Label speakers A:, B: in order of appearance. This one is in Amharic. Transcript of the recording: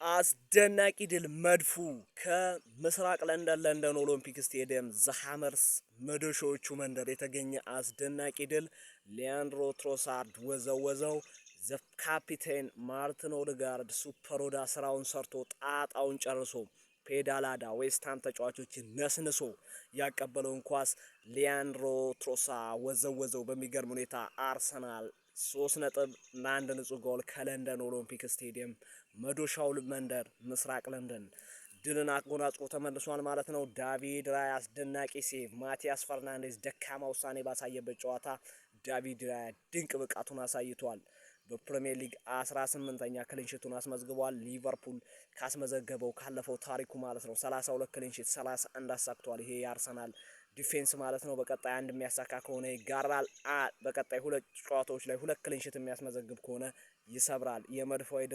A: አስደናቂ ድል፣ መድፉ ከምስራቅ ለንደን፣ ለንደን ኦሎምፒክ ስቴዲየም፣ The Hammers መዶሻዎቹ መንደር የተገኘ አስደናቂ ድል። ሊያንድሮ ትሮሳርድ ወዘወዘው። The captain ማርቲን ኦድጋርድ፣ super ኦዳ ስራውን ሰርቶ ጣጣውን ጨርሶ ፔዳላዳ ዌስትሃም ተጫዋቾችን ነስንሶ ያቀበለውን ኳስ ሊያንድሮ ትሮሳ ወዘወዘው በሚገርም ሁኔታ። አርሰናል 3 ነጥብ ለአንድ ንጹህ ጎል ከለንደን ኦሎምፒክ ስቴዲየም መዶሻው መንደር ምስራቅ ለንደን ድልን አጎናጽፎ ተመልሷል ማለት ነው። ዳቪድ ራያ አስደናቂ save፣ ማቲያስ ፈርናንዴዝ ደካማ ውሳኔ ባሳየበት ጨዋታ ዳቪድ ራያ ድንቅ ብቃቱን አሳይቷል። በፕሪሚየር ሊግ 18ኛ clean sheet ኡን አስመዝግቧል። ሊቨርፑል ካስመዘገበው ካለፈው ታሪኩ ማለት ነው 32 clean sheet 31 አሳክቷል። ይሄ የአርሰናል defense ማለት ነው። በቀጣይ አንድ የሚያሳካ ከሆነ ይጋራል። በቀጣይ ሁለት ጨዋታዎች ላይ ሁለት clean sheet የሚያስመዘግብ ከሆነ ይሰብራል። የመድፈው